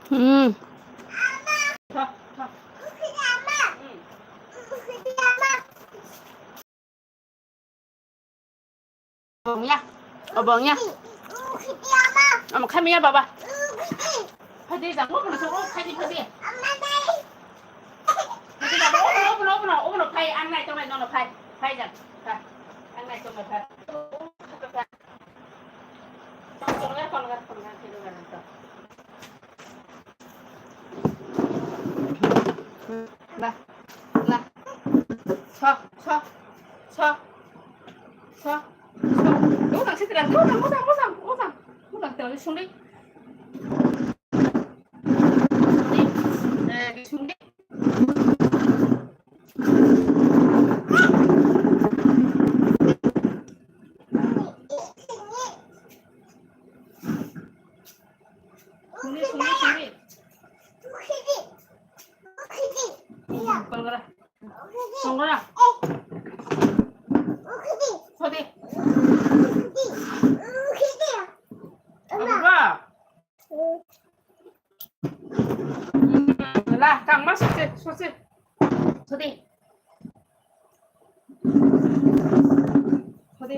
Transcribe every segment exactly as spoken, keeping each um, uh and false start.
Hmm. Tho, tho. Hmm. Obong ya. Obong ya. Omo khaimya baba. Phaidi jang, obono so, o phaidi, phaidi. Phaidi baba, obono, obono, obono, obono phai, ang nai tongnai nono phai, phai jang. Phai. Ang nai tongnai phai. Phai, phai, phai. Tongo, tongo, tongo, tongo, tongo. La, la. Sok, sok, sok, sok, sok. Mojang sitra, mojang, mojang, mojang, mojang. Mojang, tei sungdi. Sungdi. Eh, sungdi. Sungdi, sungdi, sungdi. Kol kara. Kol kara. Sodi. Abba. La, kang ma sose, sose. Sodi. Sodi.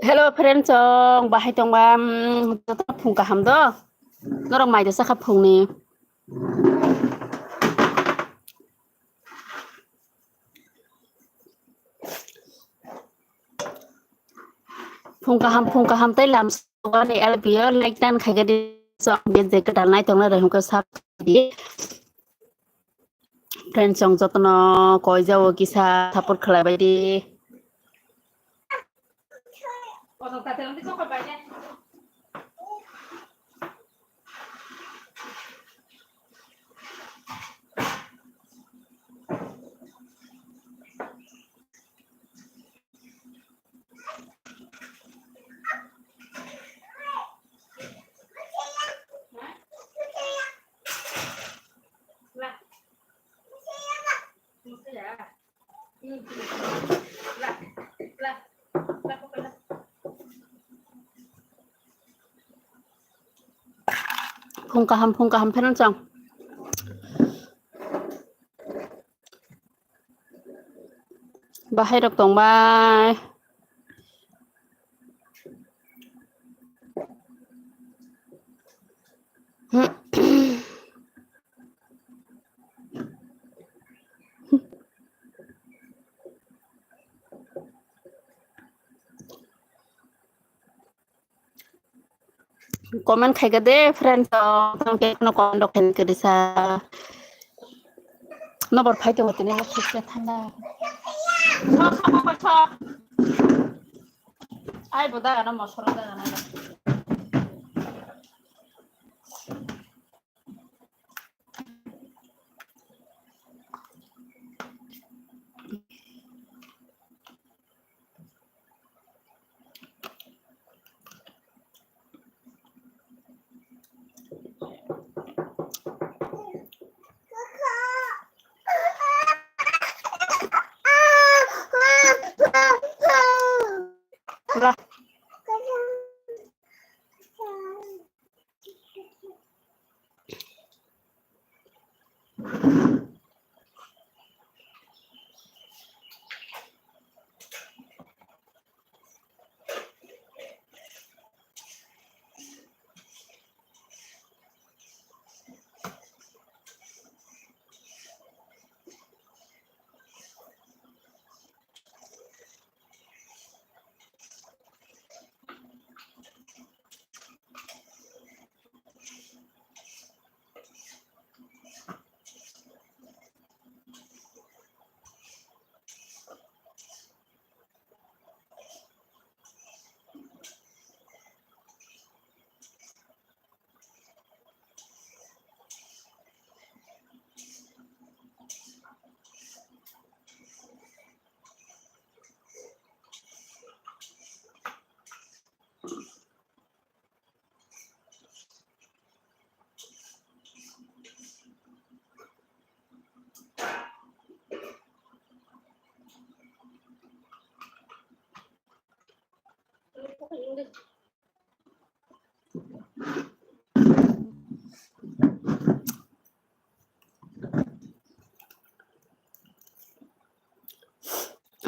Hello friends, chong bahai tongba, mm, joto phung kaham do? Norok mai da sakha phungni. Phung kaham, phung kaham tei lam Wani L P o like dan khaikhe di, so ang bej jekhe dalnai tongnai rehumkhe sap di. Friends, chwng jotono koi jao kisa support khlai bai di. Phung kaham, phung kaham, pherang chwng. Bahai rok tong bai. Comment khaikha de, friend, tong, tong khe no comment rok khaina kwrwi sa. Nobor phai tongo tini, thik khe thanda. Ai bo daga no mosoro daga na.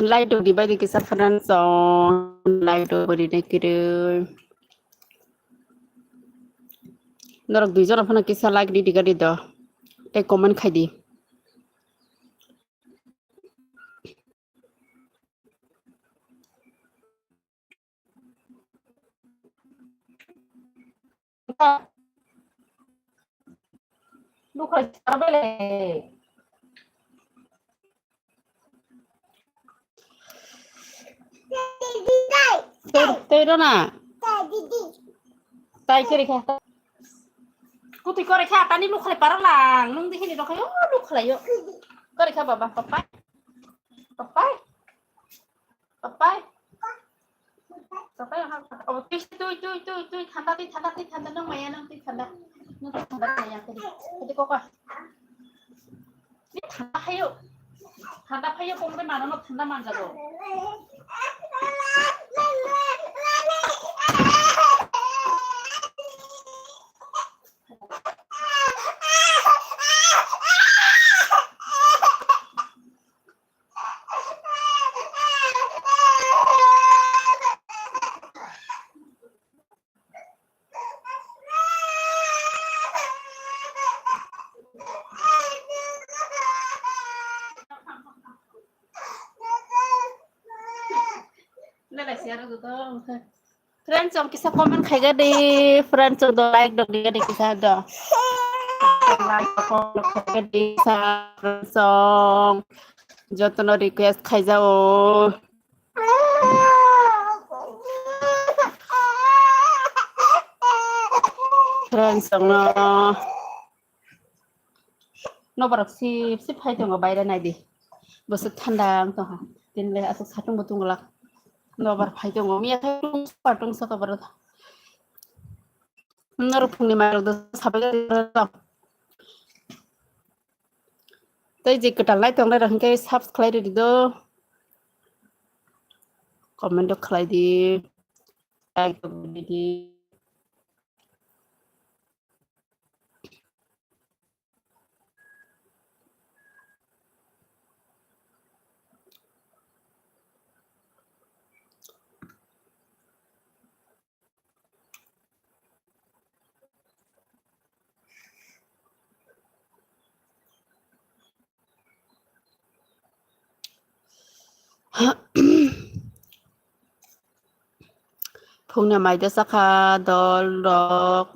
Like rok di bai di kisa friends, like rok bo rinai kwrwi. Norok dui jona phano kisa like di di gari do. Tei comment khai di. Tei, tei rw na. Tai kori kha. Kutui kori kha, tani lukhalai parok lang. Nung di hini rokhayo, lukhalai yo. Kori kha baba, papai. Papai. Papai. Papai, ha, ha. Oh, tui, tui, tui, tui, tui, thanda, tui, thanda, tui, thanda, nang maya, nang tui, thanda. Nang tui, thanda, maya, tui. Tui, koko. Tui, thanda phaio. Thanda phaio, kong de mano, no, thanda manjago. Nalai siya rw to. Friends, song kisa comment khai ga di. Friends, song do like do di ga di kisa do. Like do comment khai ga di kisa. Friends, song jotono request khai jao. Friends, song no. Nobar sip sip phai tongo, baire nai di. Bwswk thanda wng tongkha. Tini le aswk satung bo tungglak. Nobar phai tongo. Miya khe tung sapa tung saka bwrwk. Norok phungni mairok do sabai. Tei je kwtal nai tongnai rok hwnkhe subscribe rwdi do. Comment rok khlai di. Like rok rwdi. Phungni mai de chakha dol rok.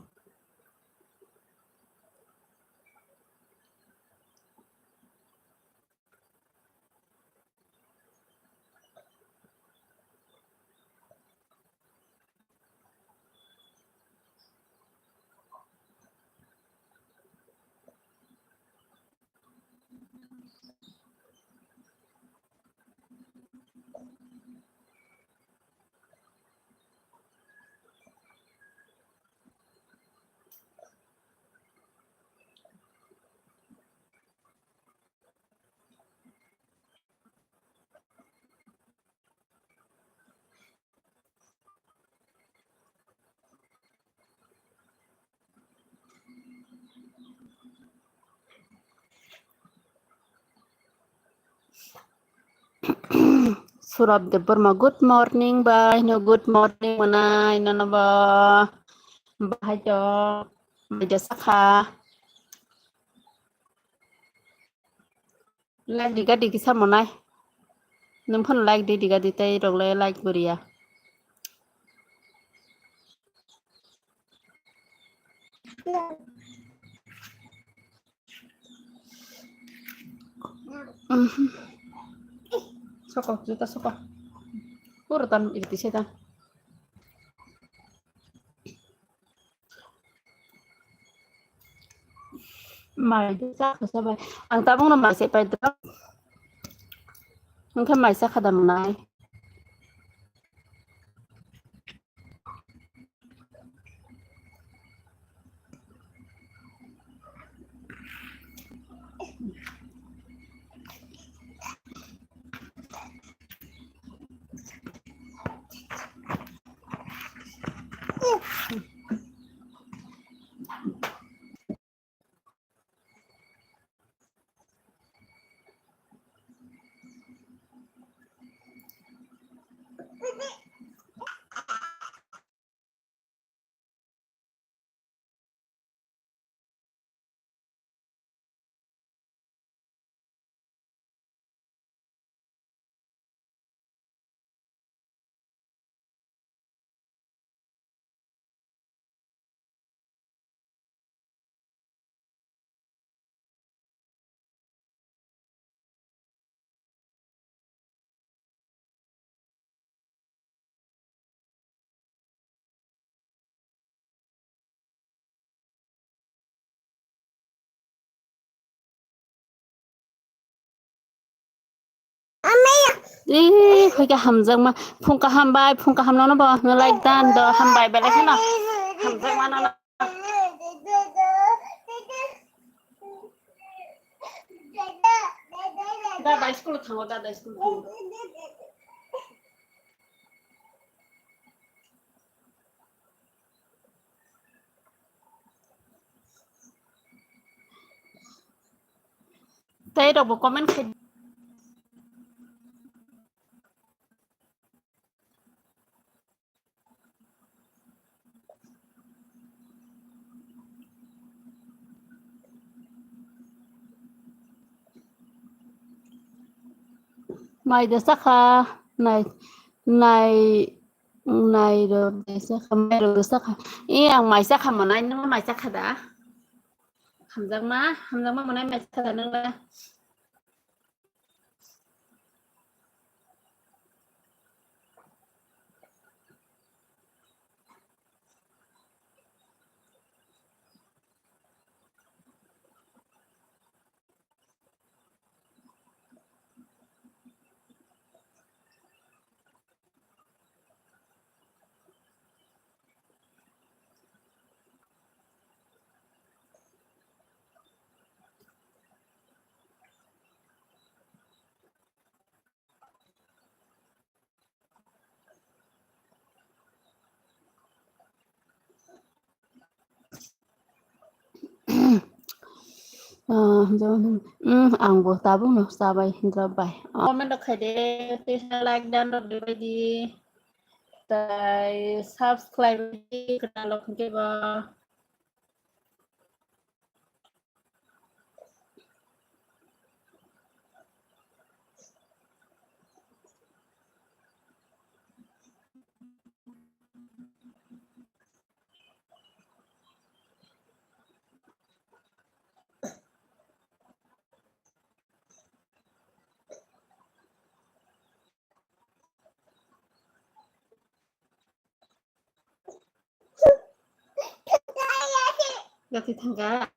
Surab Debbarma, good morning, bai. No, good morning, manai, nono bo. Bahai to, bahai to sakha. Like diga digi samo nai. Nung phano like di diga di tei rok le like bo riya. Mhm. Soko, juta soko. Puro tan irti setan. Mai de chakha sabai. Ang tabukno mai se pai dok. Hwnkhe mai chakha da manai. Eh, hoi khe hamjakma. Phung kaham bai, phung kaham nono bo. Nw like dan do, hambai belai kheno. Hamjakma nono. Dada school thango, dada school thango. Tei rokbo comment khai. Mai de sakha, nai, nai, Nairok de sakha, mairok de sakha. E, ang mai sakha manai, nang mai sakha da? Hamjakma, hamjakma manai mai sakha da nang da? Ah, jabon, hmm, ang bo tabuk no chabai drop bai. Comment rok khai de, tei like dan rok de bai di. Tai subscribe di, kwtal rok hwnkhe bo. Yathwi thangkha.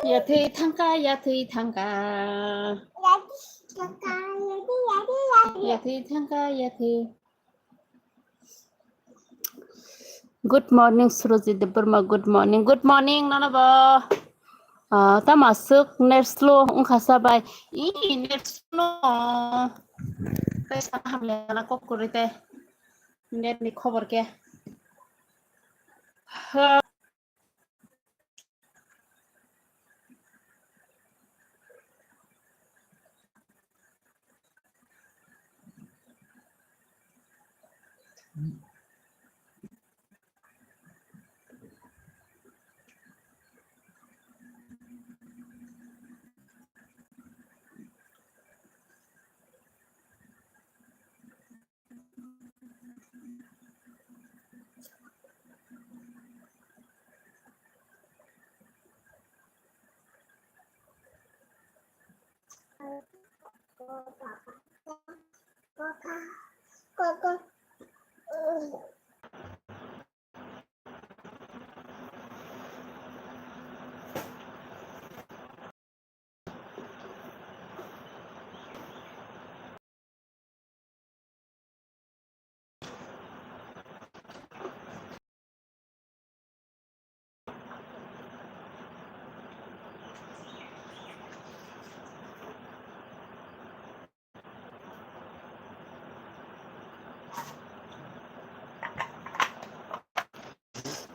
Yathwi thangkha, yathwi thangkha. Yathwi thangkha, yathwi. Good morning, Surajit Debbarma. Good morning. Good morning, nono bo. Ah, tamo aswk net slow wngkha sa bai. Ih, net slow. Tei sana hamya na kok kwrwi tei. Net ni khobor khe. Ha.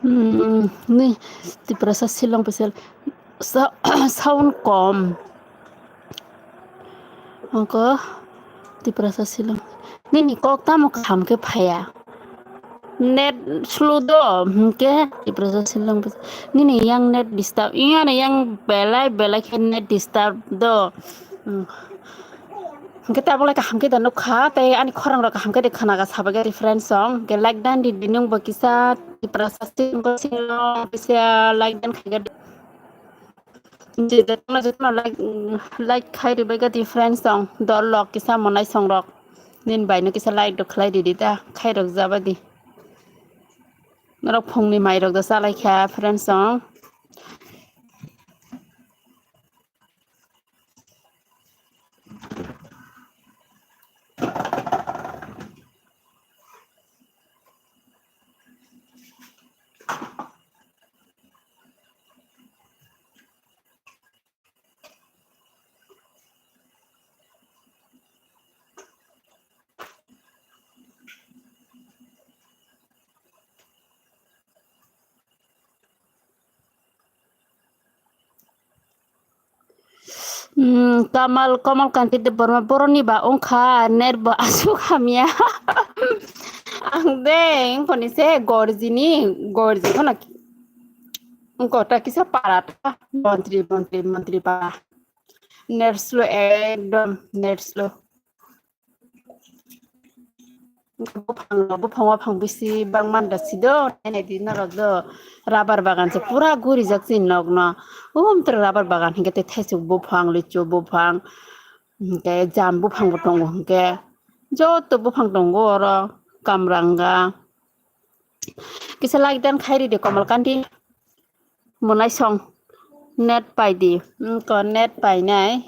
Hmm, ni Tiprasa Shillong pisa sa-, sound kom. Angko Tiprasa Shillong. Nini kok tamo kaham khe phaiya. Net slow do, hwnkhe Tiprasa Shillong. Nini yang net disturb. Iyano yang belai belai khe net disturb do. Hmm. Hwnkhe tabuk lai kaham khe da nukha, tei ani khorang rok kaham khe de khwnaga sabai khe reference song. Hwnkhe like dan di, di nwng bo kisa Tiprasa Shillong, kisa like dan khai khe. Je jotono jotono like, like khai ribai gati friends tong, dol lok kisa monai song rok. Nin bai no kisa like rok khlai ridi ta, khai rok jaba di. Norok phungni mai rok da chalai kha friends tong. Hmm, Kamal, Kamal Kanti Debbarma, boroni ba wngkha net bo aswk hamya. Ang de wngkha ni se gorjini, gorji khona ki-, wngkha ta kisa para ta, montri, montri, montri para. Net slow, ekdom net slow. Buphang, buphang, buphang bisi bangman da si do, nai nai di norok do, rubber bagan se pura gurijak chini nok no. Um, tere rubber bagan hinkhe tei thaisuk buphang, lichu buphang, hinkhe jam buphang bo tongo hinkhe. Joto buphang tongo oro, kamranga. Kisa like dan khairi de Komal Kandi. Monai song. Net pai di. Hmm, ko net painai.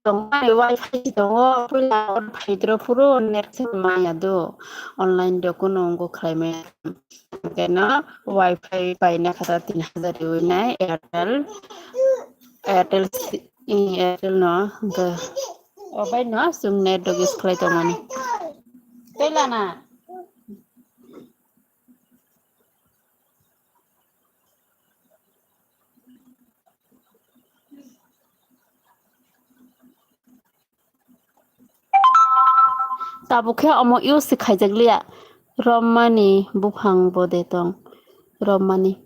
Tongmani wifi tongo, puila oro phaidro phuru net se maya do. Online do kuno ongo khlai maya. Keno wifi paina khata tin hajar riwi nai Airtel. Airtel si-, i Airtel no, hwnkhe obai no chwng net do use khlai tongmani. Tei lana. Tabuk khe omo use se khaijak liya. Romani buphang bo de tong. Romani.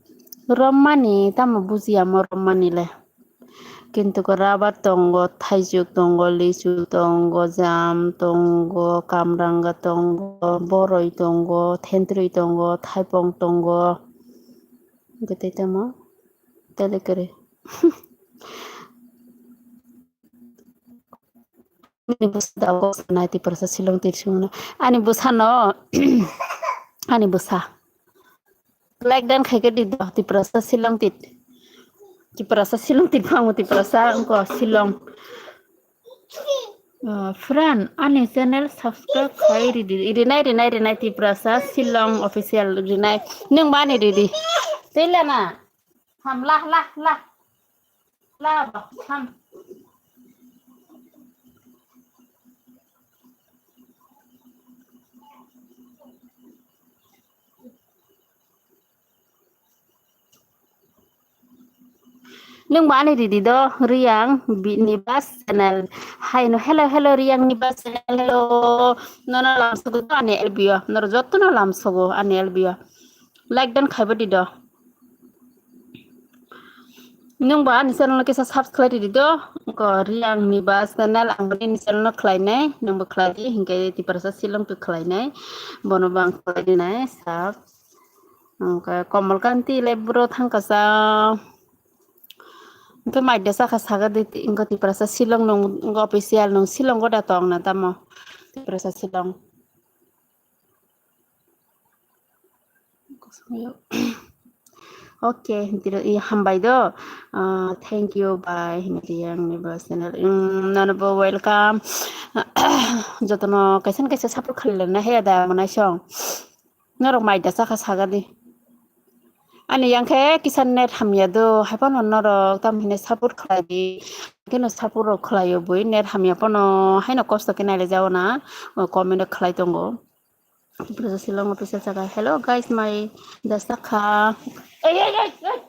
Romani tamo bujiya mo romani le. Kintu ko rubber tongo, thaijwk tongo, lichu tongo, jam tongo, kamranga tongo, boroi tongo, thentrwi tongo, thaipong tongo. Hwnkhe tei tamo? Tele kere. Ani bwsa da o sanai Tiprasa Shillong tit sungno. Ani bwsa no. Ani bwsa. Like dan khaikhe di do Tiprasa Shillong tit. Tiprasa Shillong tit phango Tiprasa wngkha Shillong. Uh, friend, ani channel subscribe khai ridi, rinai, rinai, rinai, Tiprasa Shillong official rinai. Nwng ba ani ridi. Tei lana. Ham, lah, lah, lah. Lah, bah, ham. Nwng ba ani ridi do Riyang bi-, ni bus channel. Hai no, hello, hello, Riyang ni bus channel, hello. Nono lamsogo do ani L B o. Noro joto no lamsogo ani L B o. Like dan khaibo di do. Nwng ba ani channel no kisa subscribe ridi do. Ko Riyang ni bus channel ang bini channel no khlainai. Nwng bo khlai di, hinkhe Tiprasa Shillong to khlainai. Bono bang khlai di nai, sub. Hwnkhe Komal Kanti le buro thang kasa. Hwnkhe mai da sakha saga di, hwnkhe Tiprasa Shillong nung, hwnkhe official nung Shillong goda tong na tamo. Tiprasa Shillong. Okay, tiro i hambai do. Ah, thank you, bye. Hini Riyang ni bus channel. Mm, nono bo welcome. Jotono kaisa na kaisa support khalai na he da manai song. Norok mai da sakha saga di. Ani yang khe kisa net hamya do, hai phano norok tam hine support khlai di. Keno support rok khlai o bui net hamya phano haino kosto khe nai le jao na, comment rok khlai tongo. Tiprasa Shillong official jaga. Hello guys, mai da sakha. Ei, ei, ei, ei.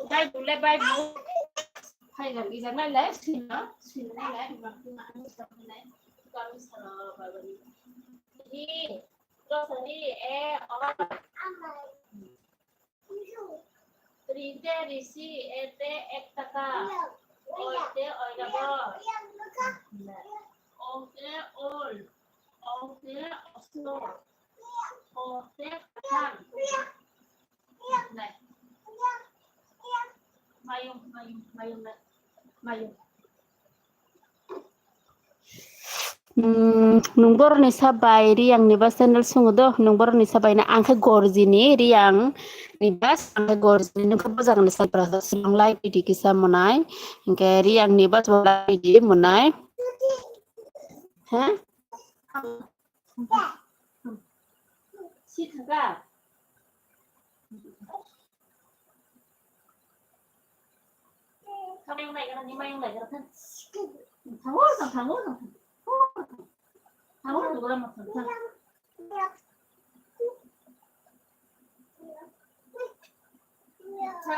Bai bule bai bu. Hai jang ijang nai lai sino, sino nai lai, ma ma ani sa nai. Kami sa baba ni. Di, grocery e o. Rite risi ete ek taka. Oite oirabo. Ote ol. Ote oslo. Ote kathang. Nai. Mayung, mayung, mayung, nai. Mayung. Hmm, nung boroni sabai Riyang ni bus channel sungo do, nung boroni sabai na ang khe gorjini Riyang ni bus, ang khe gorjini nung khe bojak ni sabai Shillong lai pidi kisa monai, hingke Riyang ni bus bo lai pidi monai. He? Si thangka. Mayung nai kana, ni mayung nai kana. Thango, thango, thango. Thango, thango, thango. La,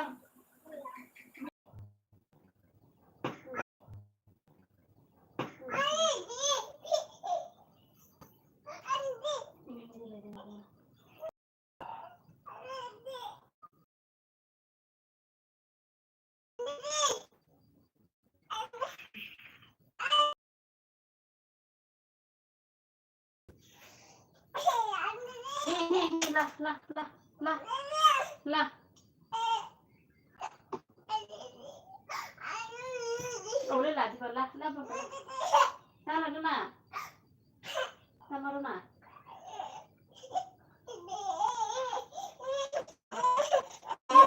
la, la, la, la. Ole la, di ba, la, la, ba, ba. La, la, la, la. La, la, la, la.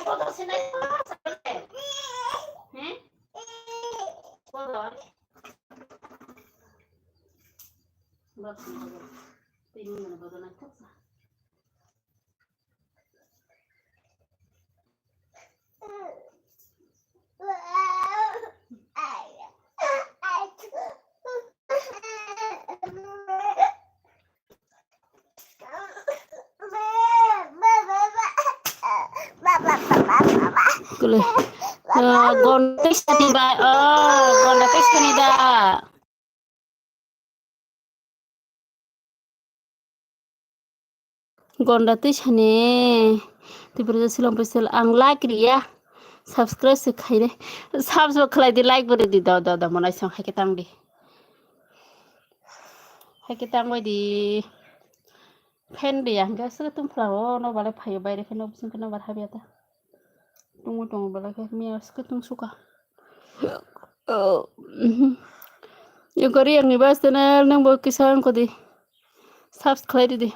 Kotor se nai, kotor se nai. He? Kotor. Bak sini kotor. Tini mana kotor nai thok sa. Kule. Ah, gonda tei sani ba. Ah, gonda tei sani da. Gonda twi sani. Tipra Silong Official, ang like riya. Subscribe se khaire. Subscribe khlai di, like bo ridi, do, do, do, monai song haikhe tang di. Haikhe tang bai di. Fan riya hwnkhe aswk tong phlao, no balai phaio, baire khe no bising khe no bar habya ta. Tungwi tongo belai khe miya swkhe tungsuka. Yokori angni bas channel nangbo kisa wngkha di. Subs khlai ridi.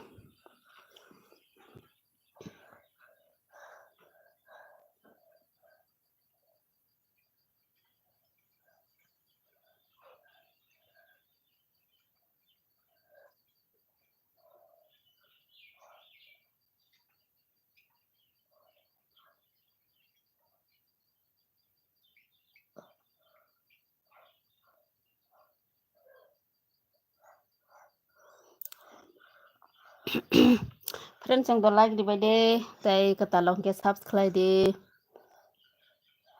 Friends, ang do like ribai de, tei kwtal hwnkhe subs khlai di.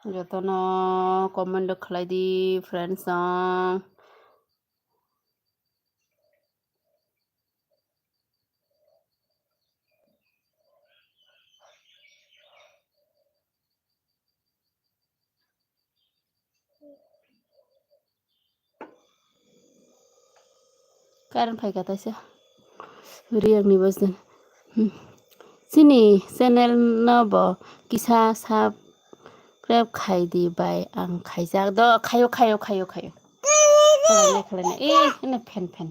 Jotono comment khlai di, friends, ang. Current phaikha taisa. Riyangni bosden. Hmm. Chini channel no bo kisa subscribe khai di bai, ang khaijak do, khayo, khayo, khayo, khayo. Khlaina, khlaina. Eh, ene phen, phen.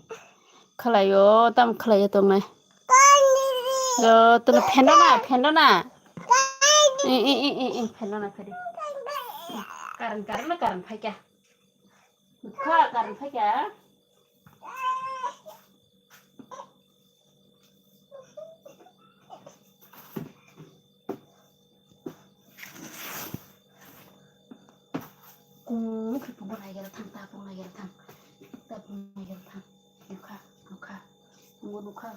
Khlaio, tam khlaio tongnai. Do, tono phen rona, phen rona. Eh, eh, eh, eh, eh, phen rona, phen. Current, current, current phaikha. Nukha, current phaikha. Kung khe pungo naiger thang, ta pung naiger thang, ta pung naiger thang. Nukha, nukha, pungo nukha.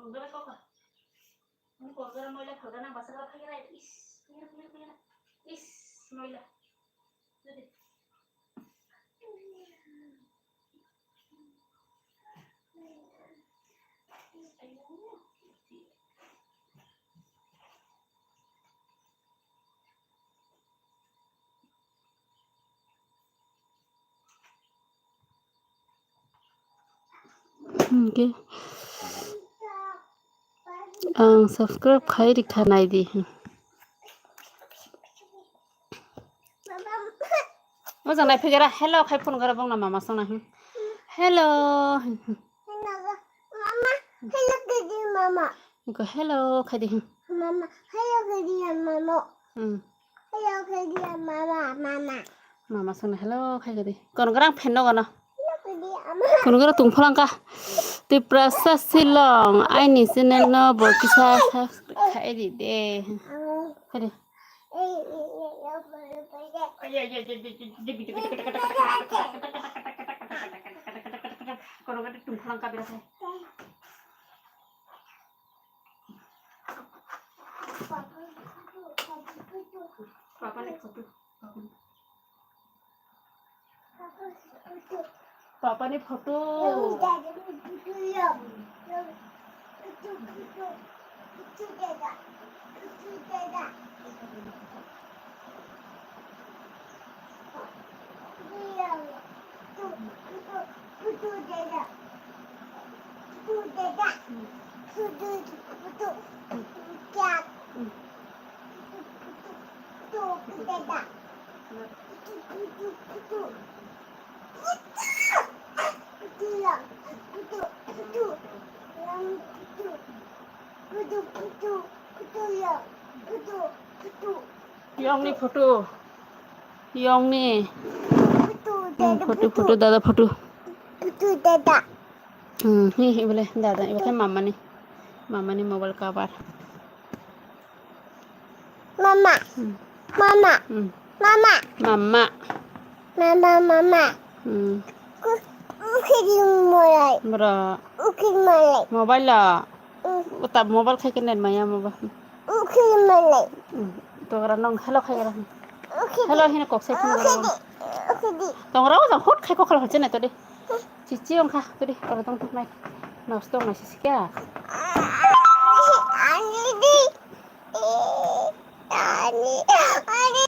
Kolgara kok. Ini kolgara moila kolgara nang basagara phaigra. Is, phaigra, phaigra, phaigra. Is, moila. Jadi. Hwnkhe ang subscribe khai rikha naidi. O jang nai phigera hello khai phone gora bongna mama songna hwn. Hello. Mama, hello kedi mama. Iko hello khai di hwn. Mama, hello kedi mama. Hmm. Hello kedi mama, mama. Mama songna hello khai di. Kon gorang phen no gono. Hello kedi mama. Kon gora tungphalangka. Tiprasa Shillong aini channel no bo kisa subscribe khai di de. Khai di. Papa ni photo. Yongni photo. Yongni. Hmm, photo, photo, dada photo. Photo dada. Hmm, hi, hi, bole, dada, ibo khe mamani. Mamani mobile cover. Mama. Hmm. Mama. Hmm. Mama. Mama. Mama, mama. Hmm. Ku-, ukiri molai. Bro. Ukiri molai. Mobile lo. Hmm. Uta mobile khai kene maya mobile. Ukiri molai. Hmm. Togra nong hello khai ra. Ukiri. Hello hina kok sai phone ukiri. Togra o jang hot khai kok khai hon chene to de. Chichi ongkha, turi, oro tong tong nai. Nosto ongnaisi sikya. Ani di. Ani. Ani.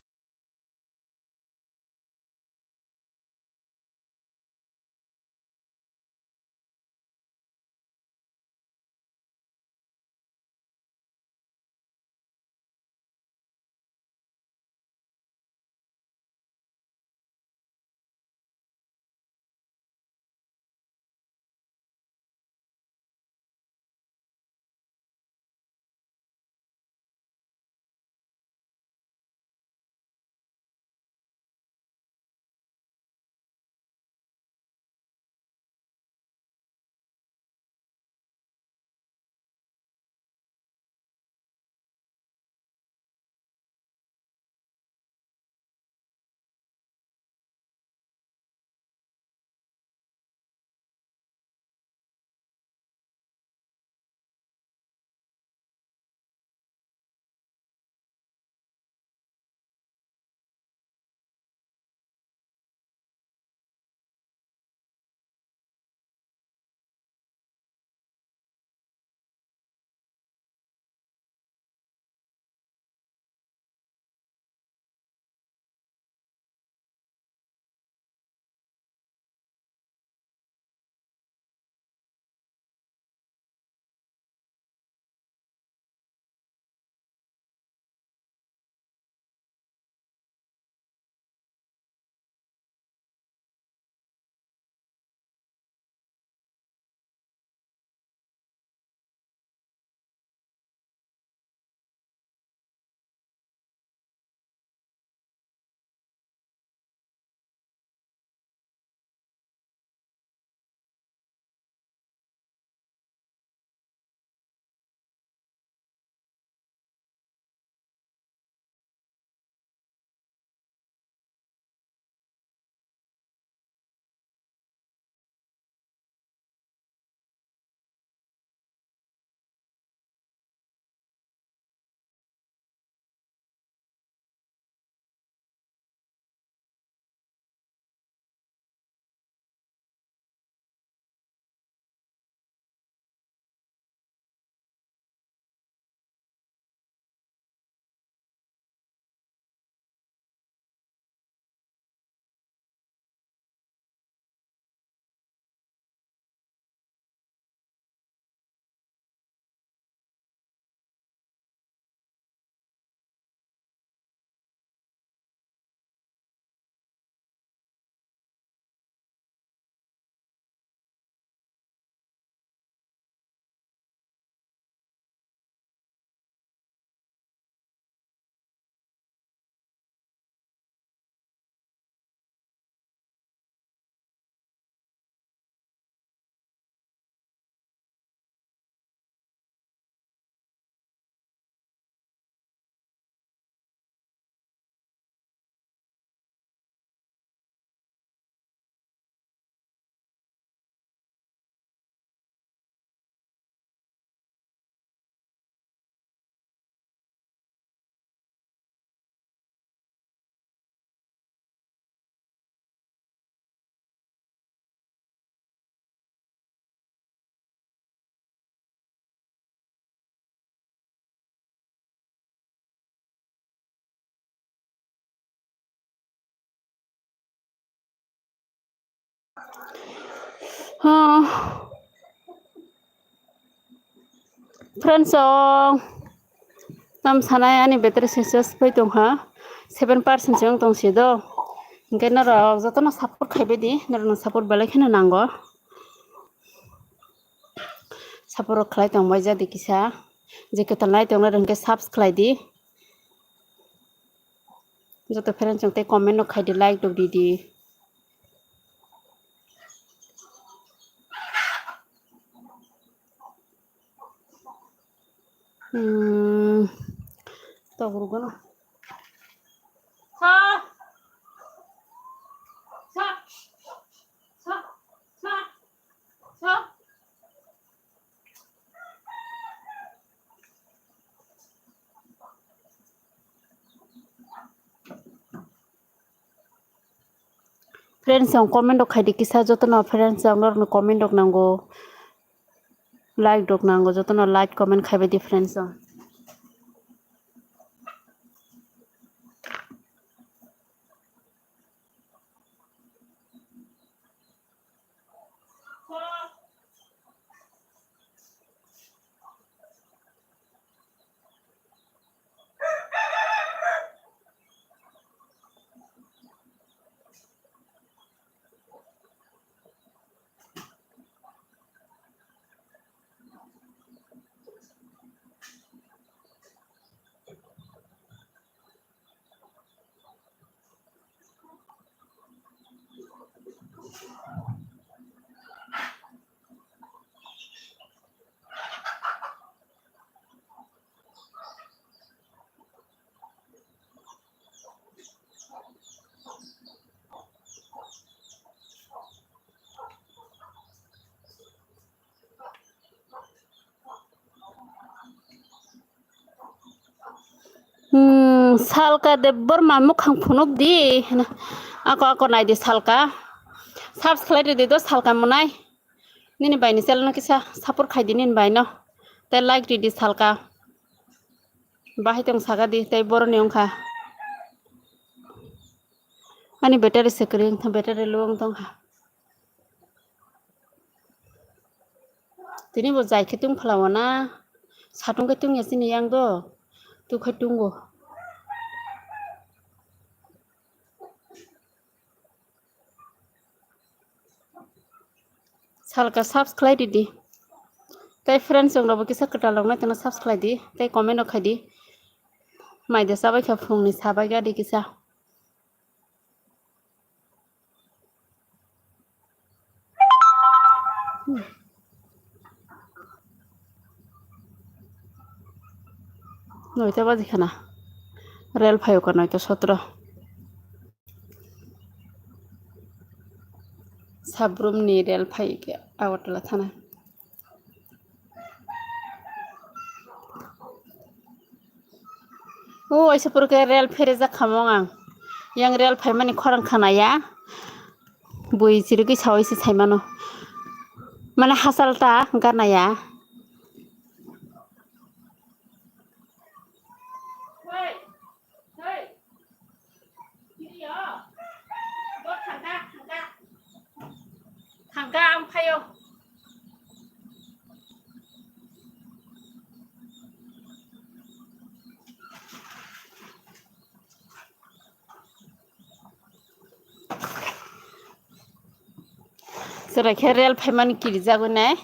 Huh. Friends, oh, tam sanai ani battery se ses pai tong ha, seven percent se wng tong si do. Hingke norok jotono support khai bai di, norokno support belai kheno nango. Support rok khlai tong bai jadi kisa, je kwtal nai tong nai rok hingke subs khlai di. Joto friends rok tei comment rok khai di, like rok di di. Hmm. Tok rwgwno. Friends rok comment rok khai di kisa, jotono friends rok norokno comment rok nango, like rok nango, jotono like comment khai bai di friends rok. Hmm, Salka Debbarma mukhang phunuk di. Ako, ako nai di Salka. Subscribe di do Salka monai. Nini bai ni channel no kisa support khai di nini bai no. Tei like ridi Salka. Bahai tong saka di tei boroni wngkha. Ani battery se kwrwi wngkha, battery low wng tongkha. Tini bo jai khe tong phala wana. Satung khe tong ya chini yang do. Tu khai tungo. Salka subscribe di di. Tei friends rok bo kisa kwtal rok nai tongna subscribe di. Tei comment rok khai di. Mai de sabai kha phung ni sabai ga di kisa. Noita baji khana. Rel phaio ka noita sotro. Sabrum ni rel phai ke Agartala thana. O, aisa pura ke rel phere jak khamong ang. Yang rel phai mani khorang khana ya. Bui chirigwi sawai se sai mano. Mane hasal ta gana ya. Thangka ang phaio. Chwrai khe rel phaimani kirijagwi nai.